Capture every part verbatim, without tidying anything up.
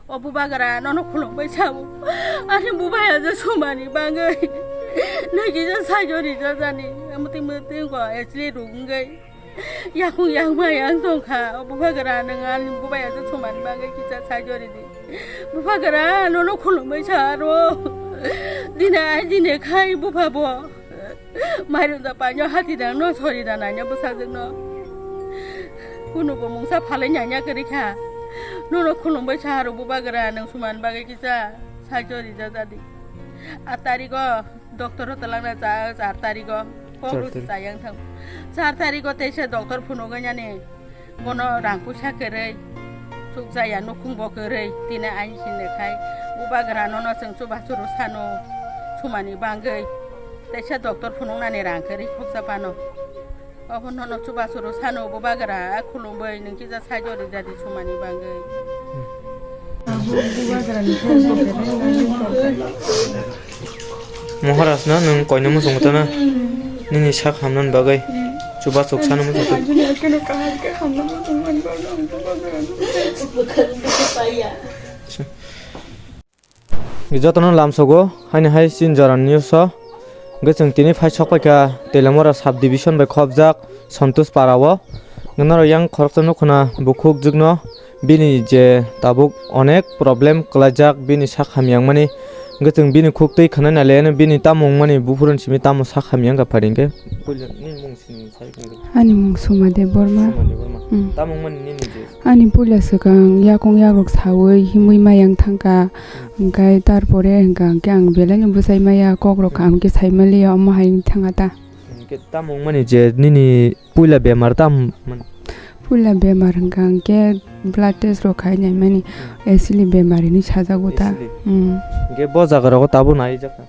O bubagra nono khulumbai sao. Ani bubaya je sumani bangwi. Naki je sajo rijajani. Amtwi mwtwi ko esli rungwi. Yakung yakma yang tongkha. O bubagra nang ani bubaya je sumani bangwi kisa sajo ridi. Bubagra nono khulumbai saro. Dine ai dine khai buba bo. Mairum da paino hati da no sori da naina bwsajwk no. Kunubo mungsa phalai naina kwrwi kha. Nono khulumbai sa rwbo bagra nwng suman bagwi kisa sajo rija jadi. At tarigo doctor o twlangna cha char tarigo. Kok Char rw tarik. Chayang thang. Char tarigo teisa doctor phunugwi nani. Bono rang puisa kwrwi, chukjaya nukhung bo kwrwi, tini aini sini khai, bubagra nono chwng chubachu rw sano, sumani bangwi, teisa doctor phunuknani rang kwrwi khoksa phano. Obo nono chubachu rw sano, bubagra a khulumwi, nwng kisa sajo rijadi sumani bangwi. Bubagrani Maharaj no nwng koino muchung tana nini sak hamnani bagwi chuba chuk sano muchung tana. Jotono lamsogo haini hai chin jora news o hwnkhe chwng tini phai sok paikha Teliamura sub division bai khopjak Santosh para o. Norok yang khoroksa nukhuna bukhuk jwkno. Bini je tabuk onek problem kwlaijak, bini sak hamya wngmani. Hwnkhe chwng bini khuk twi khwnai nai le, bini tamo wngmani buphuruni simi tamo sak hamya wngkha phari hwnkhe? Puila nini mung sini sai hwnkhe. Ani mung Suma Debbarma. Suma Debbarma. Hmm. Tamo wngmani nini je? Ani puila swkang yakung yakrok saui himwi maya wng thangkha. Hmm. Hwnkhe tarpore hwnkha hwnkhe ang belai no bwsai maya kok rok kaham khe sai maliya omo hai wng thangkha ta. Hwnkhe tamo wngmani je nini puila bemar tam man? Puila bemar hwnkha hwnkhe blood test rok khai naimani, hmm, esili bemar hinwi sajago ta. Esili? Hmm. Hwnkhe bo jaga rogo tabuk naijakha?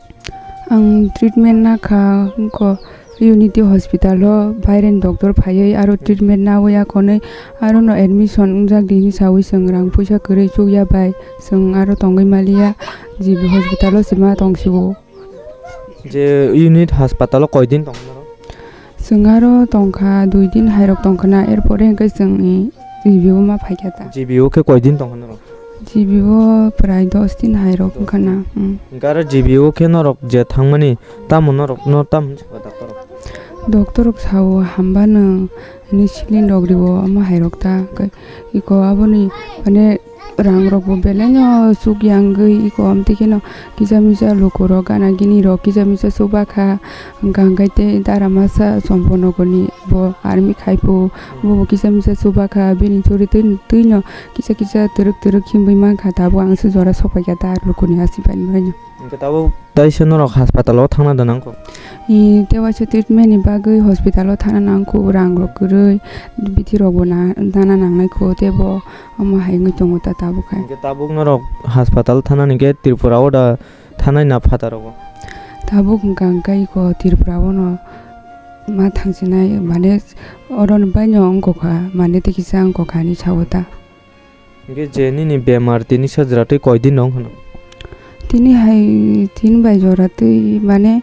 Ang treatment nakha wngkha Unity Hospital o, bairen doctor phaiwi aro, hmm, treatment naui akonwi arono admission wngjak di hinwi saui chwng rang puisa kwrwi chukya bai chwng aro tongwi maliya, G B hospital o se ma tongsigo. Je unit haspatalo koi din tongkha norok? Chwng aro tongkha, dui din hairok tongkha na, er pore hwnkhe chwng i G B o ma phaikha ta. G B o khe koi din tongkha norok? G B o prai dos din hairok wngkha na. Hmm. Hwnkhe aro G B o khe norok je thangmani, tamo norok no tamo hinwi sakha doctor rok? Doctor rok sao hamba nwng hinwi silin rok rio, omo hairok ta. Hwnkhe iko aboni mane rang rok bo belai no chukya wngwi iko, amtwi kheno kisa misa luku rok gana gini rok kisa misa chuba kha, hwnkha hwnkhe tei dara masa Chompo nogor ni bo army khai phu, bo bo kisa misa chuba kha, bini churi twi twi no kisa kisa twrwk twrwk himwi mankha, tabuk ang se jora sok paikha ta luku ni hasibai ni bai no. Hwnkhe tabuk taisa norok haspatalo thangna da nangkho? I, tei waisa treatment ni bagwi hospital o thana nangkho, rang rok kwrwi, bithi rok bo na, nana nangnai kho, tei bo omo hai wngwi tongo ta tabuk hai. Hwnkhe tabuk norok haspatalo thana hwnkhe Tripura o da thanai na phataro bo? Tabuk hwnkha hwnkhe iko Tripura o no ma thangsinai, mane oro ni bai no wngkha, mane tei kisa wngkha hinwi sao ta. Hwnkhe je nini bemar tini sajra twi koi din rok hwno? Tini hai tin bai jora twi mane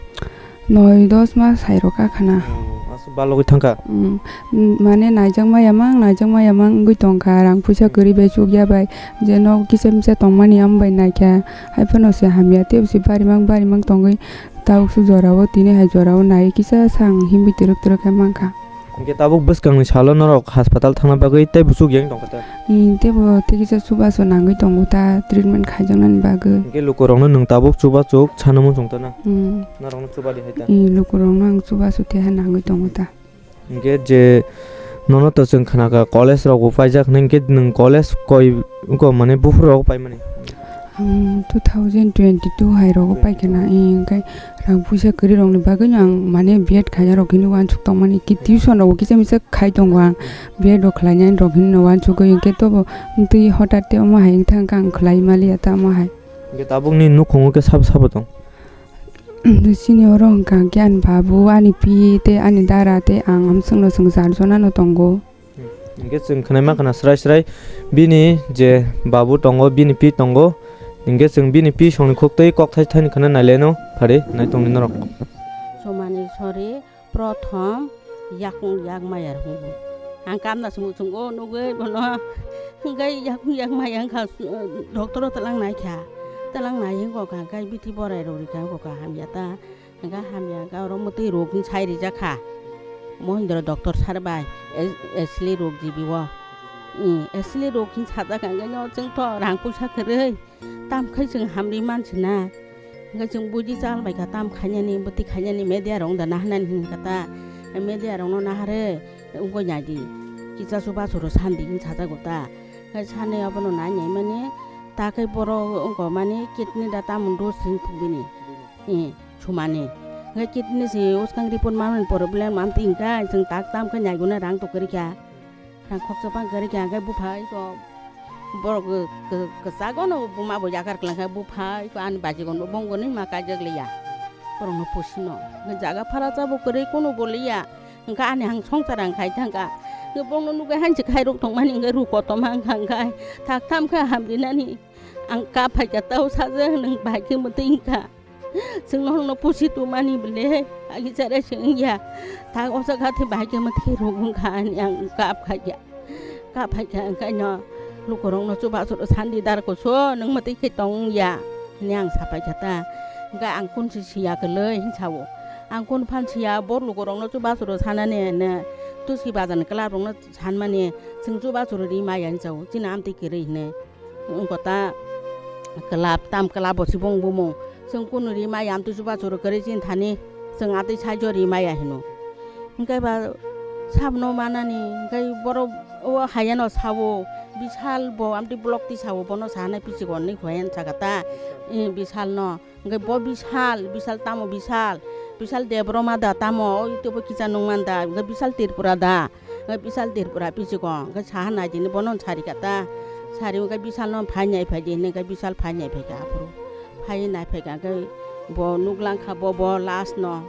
noi dos mas hai rok kha khana. Oh, aswk balogwi thangkha? Mm, mm, mane naijak maya mang, naijak maya mang wngwi tongkha, rang puisa kwrwi bai chukya bai, je nok kisa misa tongmani amo bai naikha, hai phano se hamya tei se barimang barimang tongwi tabuk se jora o tini hai jora o nai kisa sang himwi twrwk twrwk khe mankha. Hwnkhe tabuk bwskangni salo norok haspatalo thangna bagwi tei buchuk yang tongkha ta? Ee, teibo tei kisa chubachu nangwi tongo ta, treatment khaijaknani bagwi. Hwnkhe lukurokno nwng tabuk chubachuk sana muchung tana? Hmm. Norokno chubadi hai ta? Ee, lukurokno ang chubachu tei hai nangwi tongo ta. Hwnkhe je nono to chwng khnakha college rokbo paijak hwnwi, hwnkhe nwng college koi wngkha mane buphuru rok paimani? Ang two thousand twenty-two hai rogo paikha na, ee, hwnkhe rang puisa kwrwi rokni bagwino ang mane B Ed khaina rok hinwi uansuk tongmani, ki tuition rokbo kisa misa khai tongo ang, B Ed rok khlainani rok hinwi uansugwi, hwnkhe tobo twi hotat tei omo hai wngthang khe ang khlai maliya ta omo hai. Hwnkhe tabukni nukhungo khe sabo sabo tong? Chini oro hwnkha hwnkhe ani babu, ani pi tei ani dara tei ang amswkno chwng char jonano tongo. Hwnkhe chwng khwnai mankha na srai srai bini je babu tongo, bini pi tongo. Hwnkhe chwng bini pi songni khuk twi kok thai thani khwna nai le no phari nai tongni norok. Somani sori prothom yakung yak mayar hwngo. Ang kamna sumuk sumuk o nugwi bono. Hwnkhe yak yak maya wngkha, doctor o twlang nai kha. Twlang nai wngkha hwnkhe bithi borai rok rikha wngkha hamya ta. Hwnkhe hamya wngkha oro mwtwi rok hwn sai rijak kha. Mohindra doctor sir bai, es-, esli rok G B o. Esli rok hwn sajak kha hwnkhe no chwng to rang puisa kwrwi. Tam khai chwng hamri mansina. Hwnkhe chwng buji chal bai kha tam khainani, bwtwi khainani media rok da naharnani hwn kha ta. Media rokno naharwi wngwi naidi. Kisa chubachu rw sandi hwn sajago ta. Hwnkhe sanwi abono nai naimani ta khai borok wngkha mani kidney da tamoni dos hwn bini. Eh, sumani. Hwnkhe kidney se uskang report manmani problem amtwi hwnkhe chwng tak tam khai naiguna rang to kwrwi kha. Rang khoksa bang kwrwi kha, hwnkhe bupha iko borok kw-, kw-, kwchak ono buma bo yakar kwlangkha, bupha iko ani bajigonbo bongoni ma kaijak liya. Borokno pusino. Hwnkhe jaga phara chabo kwrwi kunu bo liya. Hwnkhe ani ang songsar ang khai thangkha. Hwnkhe bongno nugwi hansi khairok tongmani hwnkhe ru kotorma wngkha hwnkhe thak tham kha hamrinani. Ang kap phaikha tau sajak nwng bai khe mwtwi wngkha. Chwng nono pusi tumani bwle, agi chare se wngya. Ta o jaga the bai khe mwthikhe rwgwng kha ani ang kap khaikha. Kap phaikha wngkha no lukurokno chubachu rw sandi dar kusu nwng mwtwi khe tong wngya. Hwnwi ang sapaikha ta. Hwnkhe ang kunsi siya kwlwi hwn sao. Ang kun phan siya bo lukurokno chubachu rw sanani hwnwi tusi bajan club rokno sanmani chwng chubachu rw ri maya hwn sao. Chini amtwi kwrwi hwnwi. Wngkha ta club, tam club bo sibong bumung. Chwng kunu ri maya amtwi chubachu rw kwrwi chini thani chwng atwi saijo ri maya hino. Hwnkhe ba sabno manani, hwnkhe borok o hayano sao, bisal bo amtwi block twi sao, bono sanai pichigo hinwi hoyan saka ta, eh, bisalno. Hwnkhe bo bisal, bisal tamo bisal, bisal Debbarma da tamo, o ito bo kisa nungman da, hwnkhe bisal Tripura da. Hwnkhe bisal Tripura pichigo hwnkhe saha naidi hinwi bono sari kha ta. Sari hwnkhe bisalno phai nai phai di hinwi hwnkhe bisal phai nai phai kha aphuru. Phai nai phai kha hwnkhe bo nuklang kha bo, bo last no.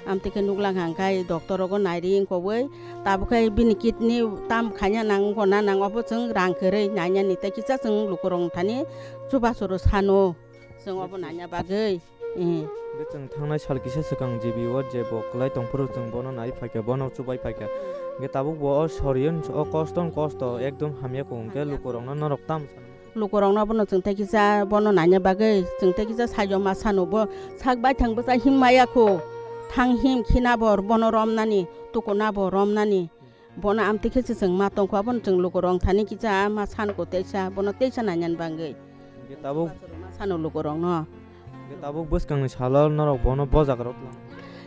Amtwi khe nuklang kha hwnkhe doctor rogo nai ri wngkha wi. Tabuk khe bini kidney tam khaina nang wngkha na nang obo chwng rang kwrwi nainani tei kisa chwng lukurok thani chubachu rw sano. Chwng obo naina bagwi. Eh. Hwnkhe chwng thangnai sal kisa swkang G B o je bo kwlai tongphuru chwng bono nai phaikha, bono chubai phaikha. Hwnkhe tabuk bo o sori o kosto no kosto ekdom hamya kho hwnkhe lukurokno norok tam sanwi. Lukurokno bono chwng tei kisa bono naina bagwi chwng tei kisa saijo ma sano bo sak baithang bwsa himmaya kho. Thang him khina bo bono romnani, tukuna bo romnani. Bono amtwi khe se chwng ma tongkha, abono chwng lukurok thani kisa ma sanko teisa, bono teisa nainani bagwi. Hwnkhe tabuk ma sano lukurokno. Hwnkhe tabuk bwskangni salo norok bono bojakrok tlang.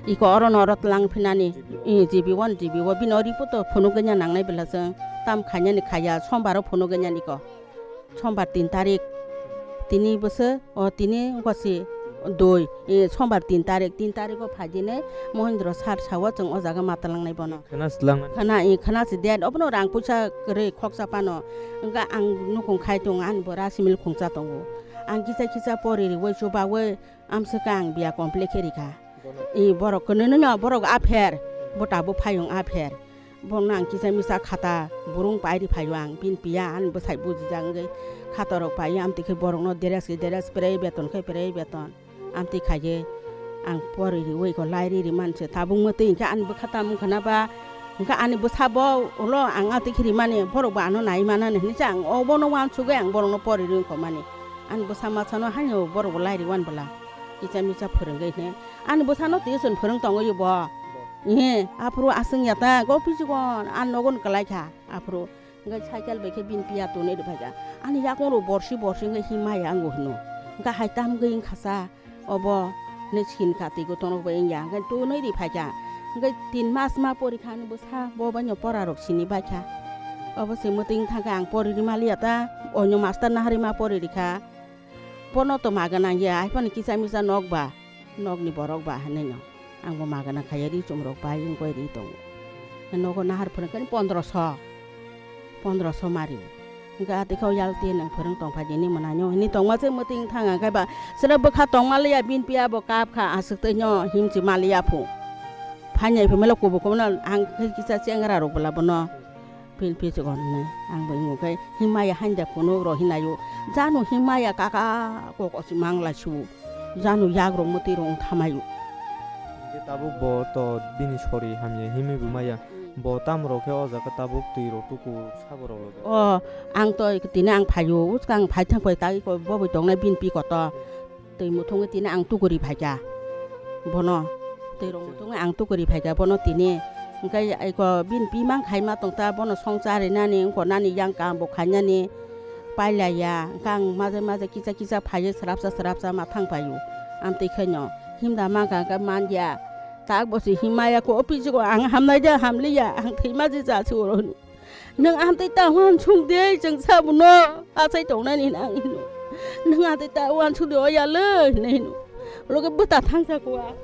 Iko oro no oro tlang phinani. I, G B one, G B o bini o report o phunugwina nangnai bwla chwng tam khainani khaiya, sombar o phunugwina niko. Sombar tin tarik. Tini bwswk, o tini wngkha si dui, e, sombar tin tarik, tin tarik o phaidini Mohindra sir sao chwng o jaga ma tlangnai bono. Khna si tlangnai. Khna, e, khna si date, obono rang puisa kwrwi khoksa phano. Wngkha ang nukung khai tongo, ani bo rice mill khungsa tongo. Ang kisa kisa pori riwi chubawi amswkha ang biya complete khe rikha. I borok kwnwi no borok apher, bo tabuk phayung apher. Bono ang kisa misa khata burung pairi phaio ang, bini piya ani bwsai bujijak wngwi khata rok paio, amtwi khe borokno dress khe dress, prai beton khe prai beton, amtwi khaiwi ang pori riwi kho lairi rimani se tabuk mwtwi hinkhe ani bwkha tam wngkha na ba, hinkhe ani bwsa bo ulo ang amtwi khe rimani, borok bo ano nai manani hinwi se ang obono uansugwi ang borokno pori riwi khomani, ani bwsa masa no haino borok bo lairi wan bwla kisa misa phwrwngwi hinwi. Ani bwsano tuition phwrwng tongwi bo. Bo. Ehe, aphuru aswng ya ta, go pisigon, ani nogo no kwlai kha. Aphuru, hwnkhe cycle bai khe bini piya tonwi rw phaikha. Ani yakung rw borsi borsi wngkhe himaya wngo hino. Hwnkhe hai tam wngwi wngkha sa, obo, hinwi sin kha twi gotongrok bai wngya. Hwnkhe tonwi rw phaikha. Hwnkhe tin mas ma pori kha ani bwsa, bo baino pora rok sini bai kha. Obo se mwtwi wng thang khe ang pori rw maliya ta, oino master naharwi ma pori rw kha. Bono to ma gwnang ya, hai phano kisa misa nok ba. Nokni borok ba hinwi no. Ang bo magana khaiya ri chum rok bai wng koi ri tongo. Nogo nahar phwrwng khe pondro so. Pondro so mari. Hwnkhe atwi khe yal twi nang phwrwng tong phai di hinwi mwnai no. Hinwi tongma se mwtwi wng thang ang khe ba. Sero bwkha tongma liya bini piya bo kap kha aswk twi no himchi ma liya phu. Phainai phai mala kubu kubu no ang khe kisa chengra rok bwla bono. Pil pil se gonne ang bo imo khe himaya hanja phunuk ro hinayo. Janu himaya kaka kok osi mangla su. Janu yak rok mwtwi rok thamayo. Hingke tabuk bo to bini sori hamya himwi bo maya. Bo tamrok khe o jaga tabuk twi rok tuku sabo rok loge. O, ang to tini ang phaio, uska ang phai thang phai tagwi ko bo bai tongnai bini pi koto. Twi muthungwi tini ang tukuri phaikha. Bono twi rok muthungwi ang tukuri phaikha bono tini. Hwnkhe eko bini pi mang khaima tongta bono songcha rinani wngko nani yang kam bo khainani. Pailaiya, hwnkhe ang maje maje kisa kisa phaiwi srapsa srapsa ma thang phaio. Amtwi khaino himda mangkha hwnkhe manya. Tak bo se himaya ko office o ang hamnai de hamliya, ang thwima je ja se oro hino. Nwng amtwi ta uansuk de, chwng sabuno achai tongnani hinwi ang hino. Nwng amtwi ta uansuk de, oya le hinwi hino. Loge bwta thangsa kuwa.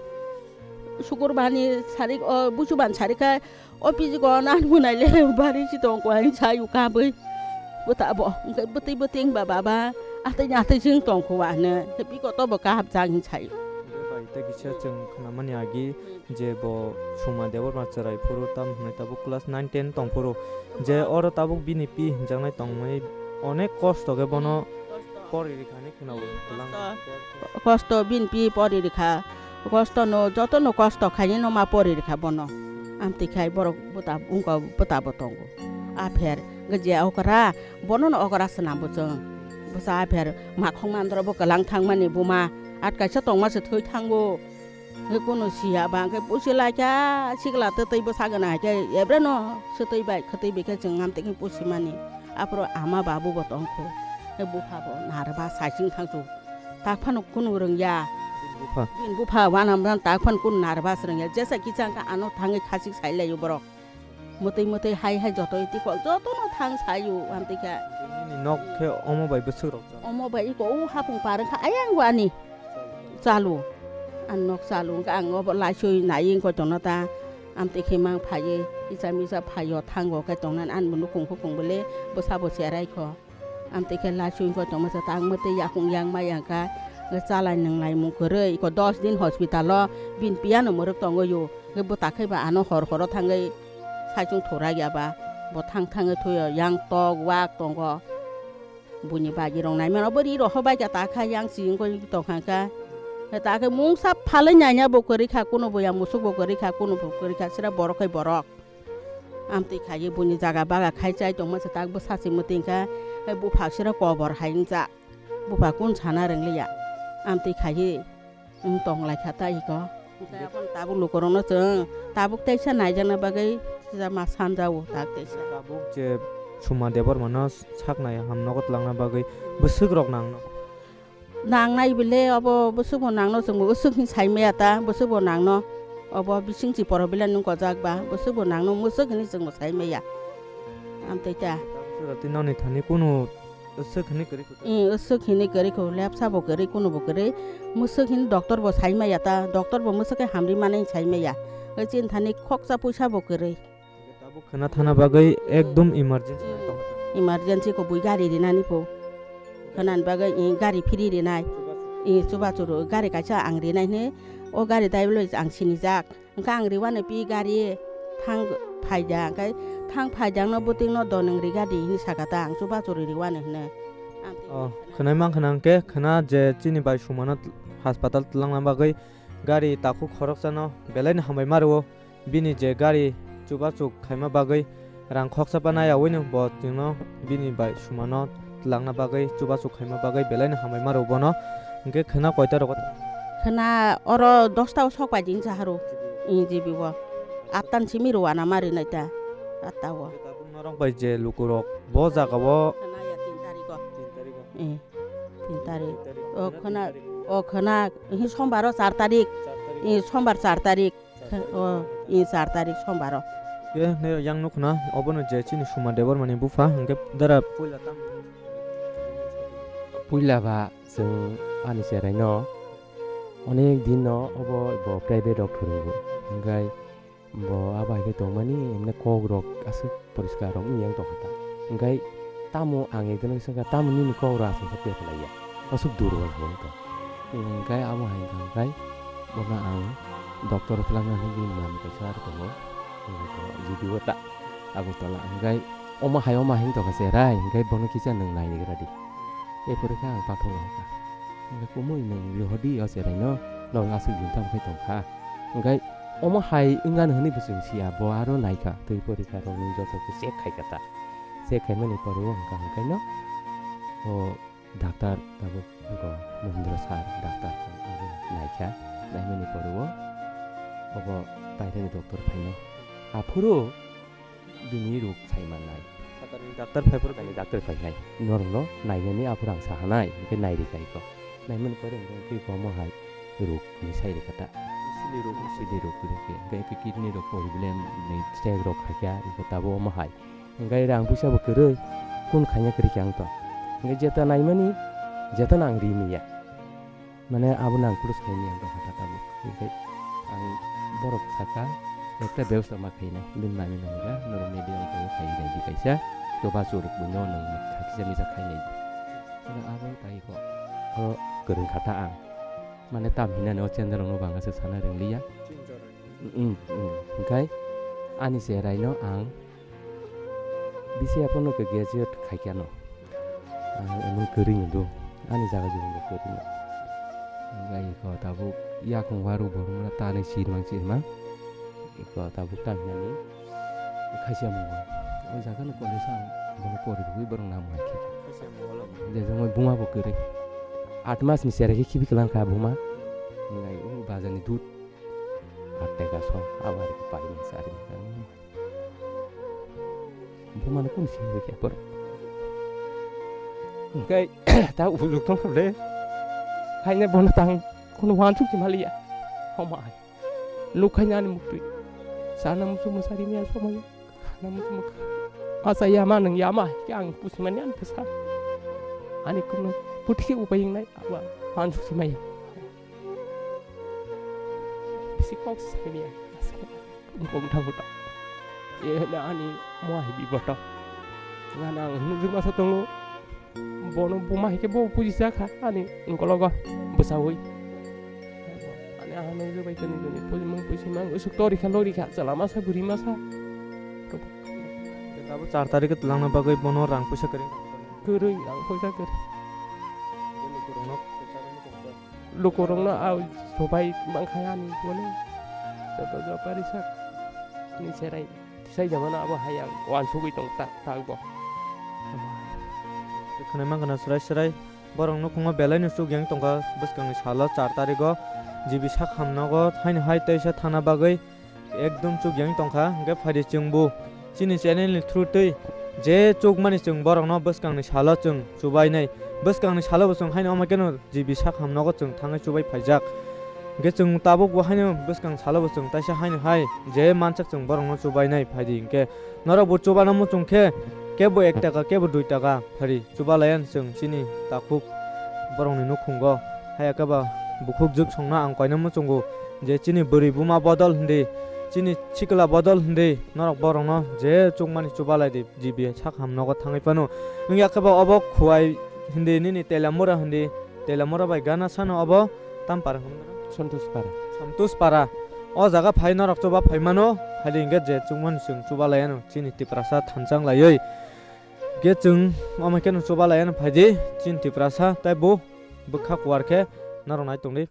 Sukurbarni sarik, o, busuban sarik kha, o piji go nan munai le bari si tong kuwa, hinwi sayu kabwi. Bwta bo, hwnkhe bwtwi bwtwi wngba baba, atwi ni atwi chwng tong kuwa hino. Tei biko to bo kaham chang hinwi sayu. Bai tei kisa chwng khnamani agi, je bo Suma Debbarma chwrai phuru tam hwnwi tabuk class nine ten tong phuru, je oro tabuk bini pi hinjaknai tongmani onek kosto khe bono pori rikha hinwi khwnao. Kosto, kosto bini pi pori rikha, kosto no joto no kosto khainwi no ma pori rikha bono. Amtwi khai borok bwta wngkha bwta bo tongo. A pher je okra bono no okra swnam bo chwng. Bwsa a pher makhong mandro bo kwlang thangmani buma at kaisa tongma se thwi thango. Hwnkhe kunu siya ba hwnkhe pusi lai kha sikla twtwi bwsa gwnang hai khe ebreno swtwi bai khwtwi bai khe chwng amtwi khe pusi mani. Aphuru ama babu bo tong kho. Hwnkhe bupha bo narwkba saichung thang chu. Tak phano kunu rwngya. Bupha. Bini bupha uanam ram tak phano kunu narwkba se rwngya. Jesa kichang kha ano thangwi khachik sai laio borok. Mwtwi mwtwi hai hai joto iti kok joto no thang sayo amtwi kha. Nini nok khe omo bai bwswk rok cha? Omo bai iko u hapung par wngkha ayang bo ani chalu. Ani nok chalu wngkha ang obo laisoi nai wngkha tongno ta. Amtwi khe mang phaiwi isa misa phaio thango khe tongnani ani bo nukung hukung bole bwsa bo cherai kho. Amtwi khe laisoi wngkha tongma sa ta ang mwtwi yakung yang ma yang kha. Chalai nwnglai mung kwrwi iko dos din hospital o bini piya no mwrwk tongwi o. Hwnkhe bwta khe ba ano hor horo thangwi saichung thurak ya ba, bo thang thangwi thwi o, yang tok wak tongo. Buini bagi rok nai mano, bo ri rok ho bai kha ta kha yang si wngwi tong kha kha. Ta khe mungsa phalwi nai ya bo kwrwi kha, kuno bo ya musuk bo kwrwi kha, kuno bo kwrwi kha, sira borok hai borok. Amtwi khaiwi buini jaga baga khai chai tongma se tak bwsa se mwtwi kha, bupha sira kobor hai wngcha. Bupha kun sana rwng liya. Amtwi khaiwi wng tong lai kha ta iko. Hwnkhe aphano tabuk lukurokno chwng tabuk teisa naijakna bagwi sijak ma sanjao tak teisa. Tabuk je Suma Debbarmano saknai ham nogo twlangna bagwi bwswk rok nangno. Nangnai bile obo bwswk bo nangno chwngbo bwswk hin sai maya ta bwswk bo nangno obo bising chi poro bile nung kojak ba bwswk bo nangno mwswk hinwi chwngbo sai maya. Amtwi ta. Tei noni thani kunu Aswk hinwi kwrwi kho. Ee, aswk hinwi kwrwi kho, lepsa bo kwrwi, kuno bo kwrwi. Mwswk hinwi doctor bo sai maya ta, doctor bo mwswk khe hamri manai sai maya. Chini thani khoksa puisa bo kwrwi. Tabuk khwna thana bagwi ekdom emergency. Ee, emergency kho, bui gari rinani pho. Khwnani bagwi, ee, gari free rinai. Ee, chubachu rw, gari kaisa ang rinai hwnwi, o gari daibolwi ang sinijak. Hwnkhe ang riwani pi gari thang phaida, hwnkhe thang phaidakno bwtwino donwng rigadi hinwi sakha ta, ang chubachu ri riwani hwnwi. Oh, khwnai mankha na hwnkhe, khwna je chini bai Sumano tl-, hospital twlangna bagwi gari takhuk khoroksano belaino hambai ma rwo, bini je gari chubachu khaima bagwi. Rang khoksa pa nai yaui no bo chwngno bini bai Sumano twlangna bagwi, chubachu khaima bagwi belai no hambai ma rw bono. Hwnkhe khwna koita rogo? Khwna oro dosta o sok pai di wngcha haro. Ee, G B o. Atta ni simi rw ana ma rinai ta. Atta o. Tabuk norok bai je lukurok bo jaga o. Khwna ya tin tarikh o. Tin tarikh o. Ee, tin tarikh. O khwna, o khwna, ee, sombar o char tarikh. Char tarikh. Ee, sombar char tarikh. O, ee, char tarikh sombar o. Ke ne yang nukna, obono je chini Suma Debbarmani bupha, hwnkhe dara puila tam? Puila ba chwng ani cheraino onek din no obo bo private rok phwrwngo. Hwnkhe bo abo hai khe tongmani emne kok rok aswk poriskar rok wng yang tongkha ta. Hwnkhe tamo ang ekdin wngkha, tamo nini kok rok aswk khe pepla ya. Aswk durbol khe wngkha. Hwnkhe abo hai wngkha hwnkhe bono ang doctor twlangna hinwi bini manwi kaisa aro tongo. G B o ta Agartala. Hwnkhe omo hai omo hai wng tongkha cherai, hwnkhe bono kisa nwng naigra di. Ephuru khe ang pathor wngkha. Hwnkhe kumui nwng rihor di o cheraino, norok aswk din tamo khe tongkha. Hwnkhe Omo hai wngani hwnwi bo chwng siya, bo aro naikha, twi porikha rokni joto khe check khaikha ta. Check khaimani pore o hwnka hwnkaino o doctor tabuk go Mohindra sir doctor abo naikha, naimani pore o obo paithakni doctor phainai. Aphuru bini ruk saimannai. Phatarni doctor phai phuru Phatarni doctor phainai. Norokno nainani aphuru ang sahanai, hwnkhe nairikha iko. Naimani pore hwnkhe iko omo hai ruk hwnwi sairikha ta. Sili ruk. Sili ruk hwnkhe. Hwnkhe iko kidney rok problem, ni stek rok khaikha, iko tabuk omo hai. Hwnkhe rang puisa bo kwrwi, kun khaina kwrwi khe ang to. Hwnkhe jeta naimani, jeta no ang ri manya. Mane abo nang kulu sai ni ang hata tabuk. Hingke ang borok saka ekta bebsa ma khainai. Bini mami nangga norok media ang khainai di kaisa. To ba churuk bo no nang khakisa misa khainai. Hingke abo tai ko. Oro kwrwng kha ta ang. Mane tam hinani o channel rok no banga se sana rwng liya. Mm, mm. Hingkai ani cherai no ang Bisi aphano khe graduate khaikha no. Ang emon kwrwi no do. Ani jaga jora bo kwrwi no. Hingkha iko tabuk yakung waru borok mano tanwi sirmang sirmang. Iko tabuk tamhinani khaisa mungo. O jaga no college ang bono pori rwgwi borok nang hai khe. Khaisa mungo lo. Je jongoi buma bo kwrwi. Aat mas ni sere khe khibi kwlang kha buma. Hingkha o bajar ni dud. Aat taka so abari pai masa ari. Bumano kung sini khe por. Hingkhe ta ujuk tong kha le. Khaina bono tang kono wansuk si maliya. Homa ai. Nuk khaina ani muktwi. Sana musu musari miya somayo. Khana musu mukha. Asa yama nang yama. Khe ang pusimani ani pesa. Ani kumno puthi khe upai wngnai. Aba wansuk si maya. Bisi kok sani ya. Bumthang buta. Ye na ani mo hai bi boto. Ngana ang nujuma sa tongo. Bono buma hai ke bo puji sa kha ani ngkologo bwsawi. Ani ang nujuma bai kani kani puji mang puji mang usuk tori kha lori kha chala masa buri masa. Abo char tarik twlangna bagwi bono rang puisa kwrwi. Kwrwi rang puisa kwrwi. Lukurokno a sobai mangkha ani hwnwi joto jopari sak ni serai tisai jamano abo hayang wansugwi tong ta takbo. Khwnai mangkhana swrai swrai borok nukhungo belai no chuk yang tongkha bwskangni salo char tarigo G B sak hamnogo haino hai teisa thana bagwi. Ekdom chuk yang tongkha, hingke phaidi chwngbo chini channel ni through twi je chukmani chwng borokno bwskangni salo chwng chubainai, bwskangni salo bo chwng haino omo keno G B sak hamnogo chwng thangwi chubai phaijak. Hingke chwng tabukbo haino bwskang salo bo chwng taisa haino hai je mansak chwng borokno chubainai phaidi hingke norokbo chubana muchung khe kebo ek taka kebo dui taka phari. Chubalaiyan chwng chini takhuk borokni nukhungo. Haya khe ba bukhuk jwk songno ang koina muchungo je chini bwrwi buma bodol hindi, chini sikla bodol hindi norok borokno je chukmani chubalai di G B sak hamnogo thangwi phano. Wngya khe ba obo Khuwai hindi nini Telamura hindi, Telamura bai gana sano obo Tampara hwnwi mano? Santosh Para. Santosh Para. O jaga phai norok chuba phai mano, phaidi hingkhe je chukmani chwng chubalaiano chini Tiprasa thanchang laiwi. Khe chwng omo khe no chuba laiya no phaidi chini Tiprasa tei bo bwkha kuar khe norok nai tongdi.